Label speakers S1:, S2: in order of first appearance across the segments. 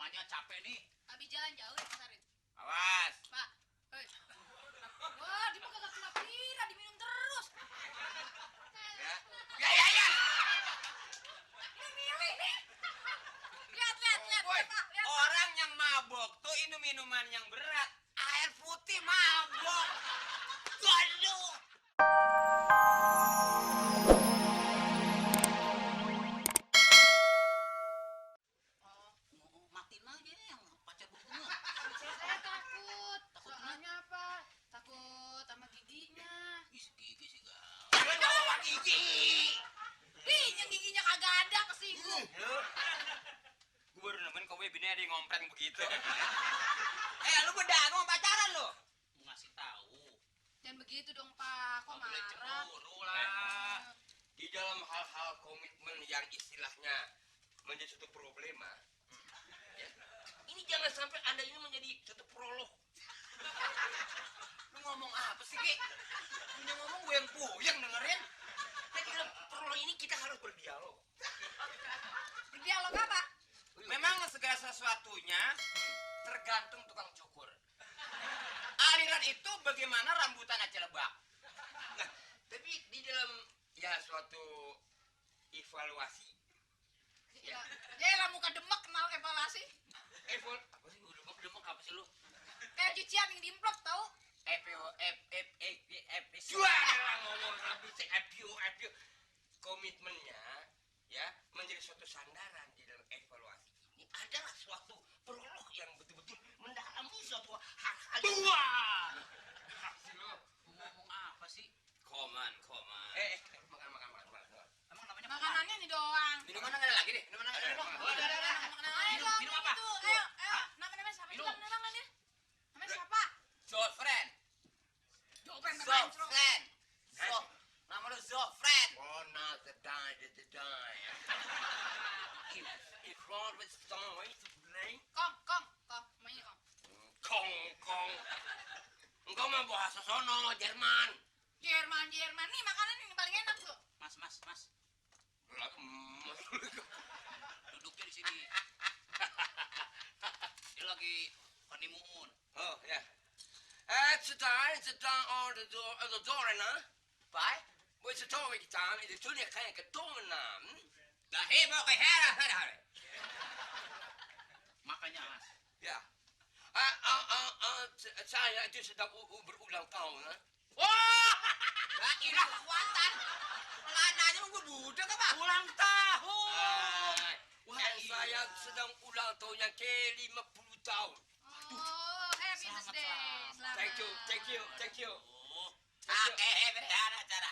S1: Namanya capek nih.
S2: Habis jalan jauh ya Sarin.
S3: Awas.
S2: Pak. Hei. Wah, dia mah kagak kena pira, diminum terus.
S3: Ya. Ya.
S2: Ini milih nih. Lihat.
S3: Boy,
S2: Pak, lihat.
S3: orang yang mabok tuh minum minuman yang berat. Air putih mabok. Waduh.
S1: Matiin aja yang pacar bukunya.
S2: Saya takut. Soalnya apa? Takut sama giginya.
S1: Gigi sih gak.
S3: Jangan bawa gigi.
S2: Ih, yang giginya kagak ada kesinggung.
S3: Gue baru nemen kau bini ada yang ngompreng begitu. Lu bedah, mau pacaran lu?
S1: Mau ngasih tahu.
S2: Jangan begitu dong, Pak. Kok
S1: Nggak boleh
S2: marah?
S1: cemburu lah.
S3: Di dalam hal-hal komitmen yang istilahnya menjadi suatu problema, ya, ini jangan sampai Anda ini menjadi suatu prolog. Lu ngomong apa sih, Ki? Lu ngomong gue yang puyeng dengerin. Nah, di dalam prolog ini kita harus berdialog.
S2: Berdialog apa?
S3: Memang segala sesuatunya tergantung tukang cukur. Aliran itu bagaimana rambutan aja lebak. Nah, tapi di dalam ya suatu evaluasi.
S2: Ya, lah muka demek kenal evaluasi.
S3: Apa sih demek apa sih lu?
S2: Kayak cucian yang dimplok tahu?
S3: Juara ngomong habis FPO. Komitmennya ya menjadi suatu sandaran di dalam evaluasi ini adalah suatu prolog yang betul-betul mendalami suatu hal-hal.
S1: Hasil lo ngomong apa sih?
S3: Koman. Makan.
S1: Emang namanya
S2: Makanannya nih doang.
S3: Minuman ada lagi deh. Minuman ada.
S1: Minum apa?
S2: Ayo. Namanya siapa?
S1: Minum.
S2: Coba namanya. Namanya siapa?
S3: Zofren.
S2: Zofren.
S3: Nama lu Zofren. Oh, not the die. If Lord was sorry to blame.
S2: Kong. Namanya Kong.
S3: Kong. Engkau mah bahasa sono Jerman.
S2: Jerman. Nih makanan ini paling enak tuh.
S1: Mas. Duduknya di sini. Dia lagi honeymoon.
S3: Oh, ya. Sedang on the door na. Pai, buat setahun kita ini tuh dia kayak keturunan. Dah hebat kayak hara.
S1: Makanya Mas.
S3: Ya. Saya itu sedang berulang tahun.
S1: Wah!
S3: La ilah kekuatan. Lananya mau budak apa?
S1: Ulang tahun.
S3: Wah, saya sedang ulang tahun yang ke-50 tahun.
S2: Oh, happy
S1: Selamat,
S2: birthday.
S1: Sam.
S2: Selamat.
S3: Thank you.
S1: Oh,
S3: Berada acara.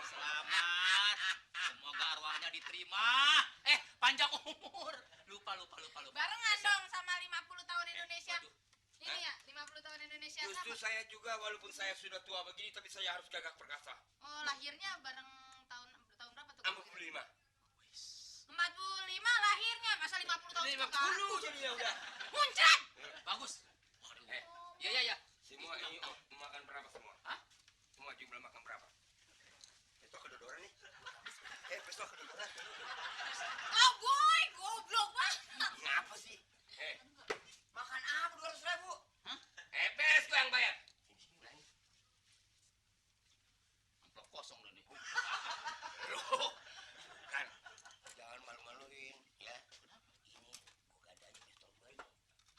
S1: selamat. Semoga arwahnya diterima. Panjang umur. Lupa.
S2: Barengan dong sama 50 tahun Indonesia.
S3: Waduh.
S2: Ini ya, 50 tahun Indonesia
S3: Justru
S2: sama.
S3: saya juga walaupun saya sudah tua begini tapi saya harus gagah perkasa.
S2: Oh, lahirnya bareng tahun berapa tuh?
S3: 45.
S2: 45 lahirnya, masa 50 tahun
S3: 50 jadinya udah.
S2: Muncrat.
S1: Bagus. Waduh.
S3: Eh,
S1: Iya.
S3: semua ini makan berapa semua?
S1: Hah?
S3: Semua jumlah makan berapa? Itu kedodoran nih. Besok kedodoran.
S2: Oh, boy, goblok banget.
S3: Ngapa sih? Makan apa 200.000?
S1: Hah?
S3: Beres tuh yang bayar.
S1: Amplop kosong loh nih.
S3: Loh, kan jangan malu-maluin ya. Ini gua gak ada pistol bayi.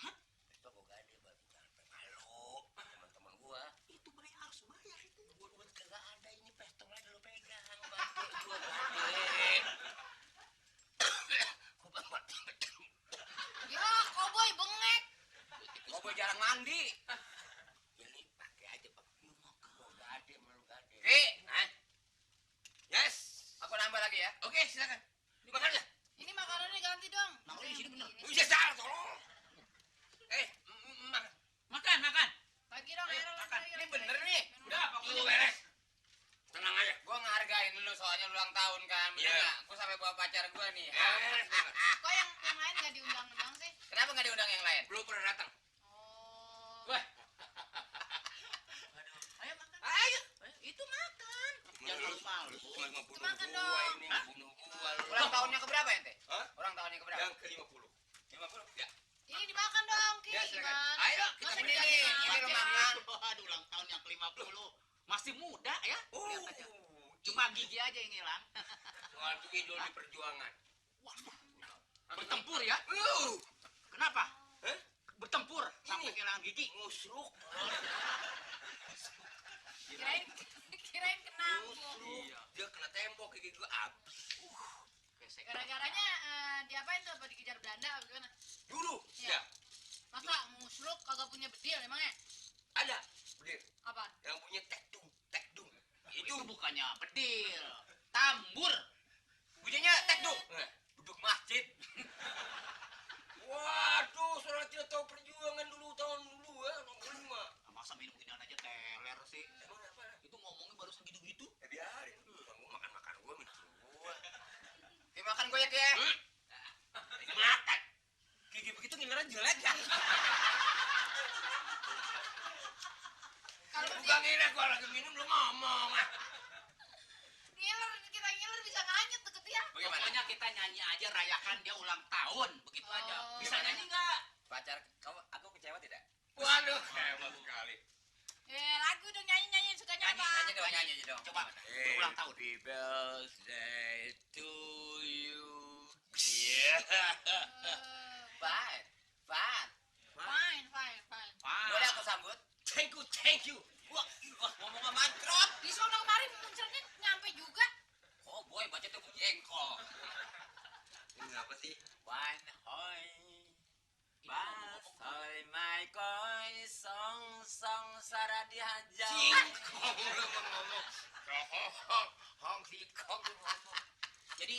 S1: Hah?
S3: Pistol gua gak ada bayi. Jangan sampai malu. Teman-teman gua itu harus bayar itu. Gua kagak ada ini pistol aja lu pegang. Bante gua gak ada. Gua banget.
S2: Ya, koboi bengek.
S3: Gua jarang mandi. Ini pakai aja Pak. Lu makan. Gua gak ada, malu gak ada. Yes. Aku nambah lagi ya. Oke, silakan. Makan ya.
S2: Ini makanannya ganti dong.
S1: Naruh di sini bener.
S3: Bisa salah tolong. Makan.
S1: Makan.
S2: Bagi dong,
S3: Ayo,
S2: ayo,
S3: makan.
S2: ayo,
S3: Ini
S2: ayo,
S3: bener
S2: ayo.
S3: nih.
S1: Udah, pokoknya
S3: Lu beres. Tenang aja. Gua ngehargain lu soalnya ulang tahun kan. Iya. Gua sampai bawa pacar gua nih.
S2: Kok yang lain nggak diundang-undang sih?
S3: Kenapa nggak diundang yang lain? Belum pernah datang.
S2: Oh.
S3: Wah.
S1: Ayo makan.
S3: Ayo.
S1: Itu makan. Jangan malu.
S3: Cuma bunuh
S2: Makan
S3: gua
S2: dong.
S3: ini, bunuh gua.
S4: Ulang tahunnya keberapa ente?
S3: Hah?
S4: Ulang tahunnya keberapa?
S3: Yang ke-50. 50. Ya.
S2: Ini dimakan dong, Ki.
S3: Ya, silakan.
S2: Gimana?
S3: Ayo, kita
S2: Masa
S3: ini
S2: dikasih
S3: nih,
S2: makan?
S3: ini lo makan.
S1: Waduh, ulang tahun yang ke-50. Masih muda ya?
S3: Oh,
S1: Lihat aja. Cuma gigi aja yang hilang.
S3: suatu idol di perjuangan.
S1: Waduh. Bertempur ya?
S3: Uh,
S1: Kenapa?
S3: Hah?
S1: Bertempur sampai
S3: Ini.
S1: kehilangan gigi.
S3: Ngusruk.
S2: Kirain kena.
S3: Iya. Dia kena tembok gigi gua abis.
S1: Gesek.
S2: Gara-garanya diapain tuh? Apa dikejar Belanda apa gimana?
S3: Dulu.
S2: Iya.
S3: Ya.
S2: Masa musruk kagak punya bedil emangnya?
S3: Ada. Bedir.
S2: Apa?
S3: Yang punya tekdung. Tekdung.
S1: Itu bukannya bedil, tambur.
S3: Bunyinya tekdung. Duduk masjid. Waduh, saudara tidak tahu perjuangan dulu tahun dulu ya, nomor 5.
S1: Masa minum ginian aja teler sih?
S3: Emang apa?
S1: Itu ngomongnya barusan gitu-gitu.
S3: Ya biarin. Gua makan gua minum gua. Makan gue ya. Ini makan. Gigi begitu ngilernya jelek ya.
S2: Kalau
S3: Bukan ngiler gua lagi minum lu ngomong.
S2: ngiler, kita ngiler bisa nganyet deket dia.
S3: Bagaimana?
S1: Pokoknya kita nyanyi aja rayakan dia ulang tahun, begitu aja.
S2: Oh.
S1: Bisa nyanyi nggak?
S4: Pacar kamu aku kecewa tidak?
S3: Waduh, hebat sekali.
S2: Lagu dong nyanyi sukanya
S1: Nyanyi,
S2: apa?
S4: Nyanyi dong.
S1: Coba. Ulang tahun.
S3: Happy birthday to you. Yeah.
S4: Fine. Fine.
S2: Fine.
S4: Boleh aku sambut?
S3: Thank you. Wah, ngomongnya mantrot.
S2: Di sono kemarin munculnya nyampe juga.
S4: Oh boy, baca tuh jengkol.
S3: Ini apa sih?
S4: One hoy. Bas hoy my koy song saradi hajau.
S3: Singkong lu ngomong. Hong singkong lu ngomong.
S1: Jadi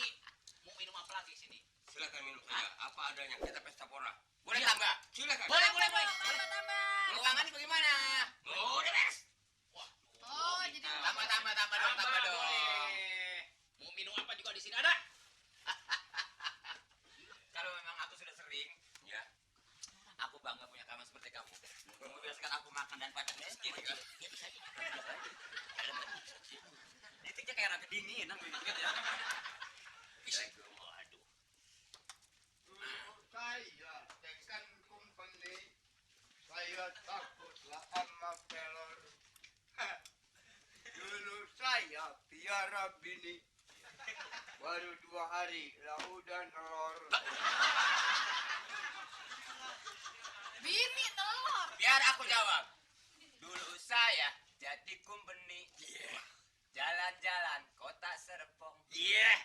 S1: mau minum apa lagi sini?
S3: Silakan minum saja apa adanya. Kita pesta pora.
S4: Boleh
S1: Iya.
S4: tambah?
S3: Silakan.
S1: Boleh.
S2: Tambah.
S4: Tangannya bagaimana?
S3: Oh, udah beres.
S2: Oh, jadi
S4: Tambah dong.
S1: Mau minum apa juga di sini ada?
S4: Kalau memang aku sudah sering,
S3: Ya.
S4: aku bangga punya kawan seperti kamu. Membiasakan aku makan dan pada miskin. Titiknya kayak orang kedinginan begitu ya.
S1: Waduh.
S5: Saya tekan company, saya takutlah sama pelor. Dulu saya piara bini, baru 2 hari lah udah nelor.
S2: bini telur.
S4: Biar aku jawab. Dulu saya jadi kumbeni. Jalan-jalan kota Serpong.
S3: Yeah.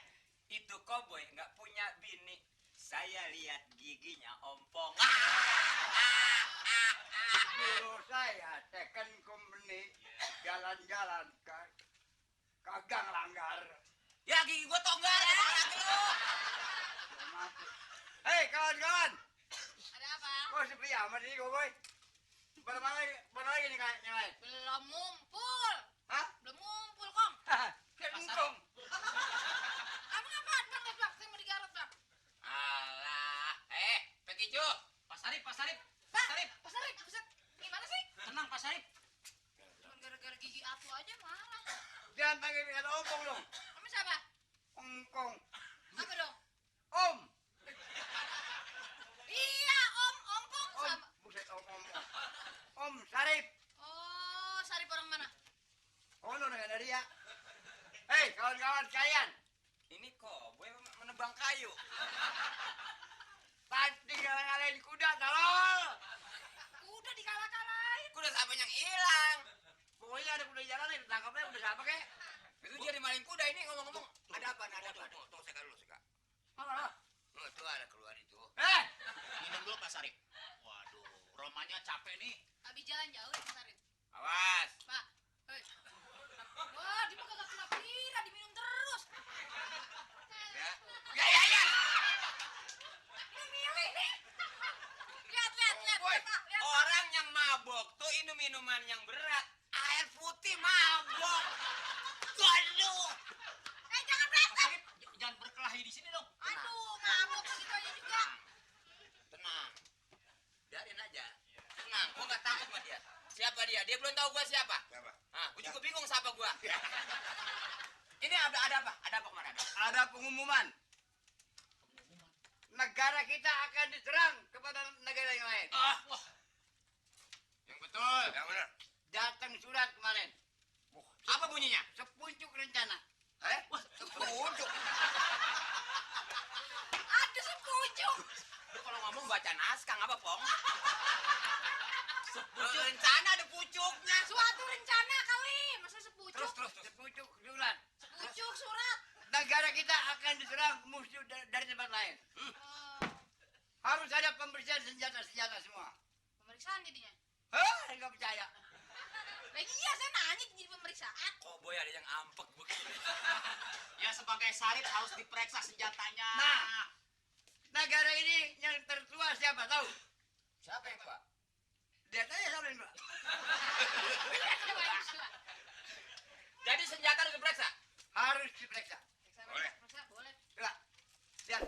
S4: Itu koboi nggak punya bini. Saya lihat giginya ompong.
S5: Dulu saya tekan company, jalan-jalan kagak langgar.
S4: Ya gigi gua tonggar. Lagi lu.
S5: Hei kawan-kawan,
S2: Ada apa?
S5: kok sepi amat ini boy? Mana lagi nih kayaknya lain?
S2: Belum ngumpul.
S5: Hah?
S2: Belum ngumpul, Kong.
S5: Kayak untung.
S2: Abang apaan, Bang? Bang, saya mau digarut, Bang.
S4: Alah, Pak Ijo.
S1: Pak Sarip.
S2: Pak Sarip, buset. Gimana sih?
S1: Tenang Pak Sarip.
S2: Cuma gara-gara gigi atu aja marah.
S5: Jangan panggil kata ompong dong.
S2: Kamu siapa?
S5: Ongkong.
S2: Apa dong?
S5: Om.
S2: Iya, Ompong
S5: Om.
S2: sama.
S5: Buset om. Om Sarip.
S2: Oh, Sarip orang mana?
S5: Oh, no, nggak ada dia. Hei, kawan-kawan sekalian.
S4: Ini koboi menebang kayu.
S5: Tadi ngalahin kuda, tolol.
S2: Udah dikalah-kalahin.
S4: Kuda siapa yang hilang?
S5: Pokoknya ada kuda jalan nih, tangkapnya udah siapa kek?
S4: Itu dia dimaling kuda ini ngomong-ngomong. Ada apa?
S3: Tunggu, saya dulu, Sika.
S5: Mana?
S3: Tuh ada keluar itu.
S1: Minum dulu Pak Sarip. Waduh, Romanya capek nih.
S2: Habis jalan jauh ya, Pak Sarip.
S4: Awas.
S2: Pak. Hei. Wah, dia mah kagak kena pira, diminum terus.
S3: Ya.
S4: Ya.
S2: Ini milih nih. Lihat.
S4: Boy,
S2: Lihat.
S4: orang yang mabok tuh minum minuman yang berat. Air putih mabok. Waduh.
S2: Jangan
S1: Pak
S2: berantem.
S1: Sarip, jangan berkelahi di sini dong.
S2: Aduh, mabok segitu aja juga.
S4: Tenang. Biarin aja. Tenang, gua nggak takut sama dia. Siapa dia? Dia belum tahu gua siapa.
S3: Siapa?
S4: Ah, gua juga bingung siapa gua. Ini ada apa? Ada apa kemarin?
S5: Ada pengumuman. negara kita akan diserang kepada negara yang lain.
S1: Wah,
S4: Yang betul.
S3: Yang benar.
S5: Datang surat kemarin.
S4: Apa bunyinya?
S5: Sepucuk rencana.
S3: Sepucuk.
S2: Ada sepucuk.
S4: Lu kalau ngomong baca naskah apa, Pong? Rencana ada pucuknya.
S2: Suatu rencana kali. Masa sepucuk?
S4: Terus.
S5: Sepucuk surat.
S2: Sepucuk surat.
S5: Negara kita akan diserang musuh dari tempat lain.
S2: Eh,
S5: Harus ada pembersihan senjata semua.
S2: pemeriksaan jadinya.
S5: Enggak percaya.
S2: Nah, iya, saya nanya jadi pemeriksaan.
S4: Kok boy ada yang ampek begini?
S1: ya sebagai Sarip harus diperiksa senjatanya.
S5: Nah. Negara ini yang tertua siapa tahu?
S4: Siapa yang tua?
S5: Lihat aja siapa yang tua.
S4: Jadi senjata harus diperiksa.
S5: Harus diperiksa.
S3: Boleh.
S2: Periksa, boleh.
S5: Coba. Lihat.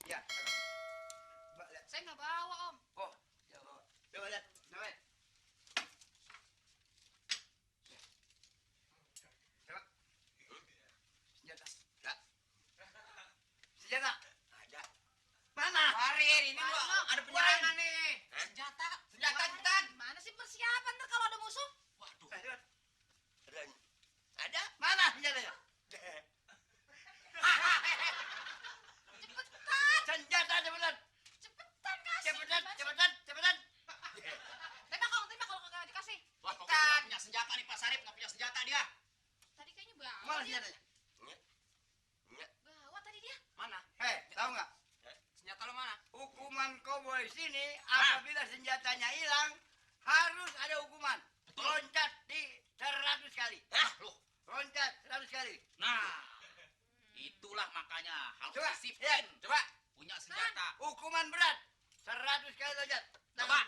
S5: Ya. Coba lihat.
S2: Saya nggak bawa, Om.
S5: Oh. Coba lihat. Coba lihat. Coba. Senjata. Senjata.
S3: Ada.
S5: Mana?
S4: Farir, ini lu ada penyerangan nih.
S2: Senjata.
S4: Senjata cepetan.
S2: Gimana sih persiapan ntar kalau ada musuh?
S1: Waduh.
S5: Lihat.
S3: Ada.
S5: Mana senjatanya?
S2: Cepetan,
S5: Senjata cepetan.
S2: cepetan kasih.
S5: Cepetan,
S2: Gimana sih?
S5: cepetan.
S2: Tembak kalau kagak dikasih.
S1: Wah, pokoknya nggak punya senjata nih Pak Sarip, nggak punya senjata dia.
S2: Tadi kayaknya bawa.
S5: Mana
S2: dia.
S5: senjatanya?
S2: Bawa tadi dia.
S4: Mana?
S5: Tahu nggak?
S4: Senjata lo mana?
S5: Hukuman koboi sini apabila senjatanya hilang harus ada hukuman. Loncat di 100 kali.
S1: Loh.
S5: Loncat 100 kali.
S1: Nah, itulah makanya harus
S5: Coba,
S1: disiplin.
S5: coba.
S1: Punya senjata.
S5: Hukuman berat. 100 kali loncat.
S1: Coba.
S5: Tangan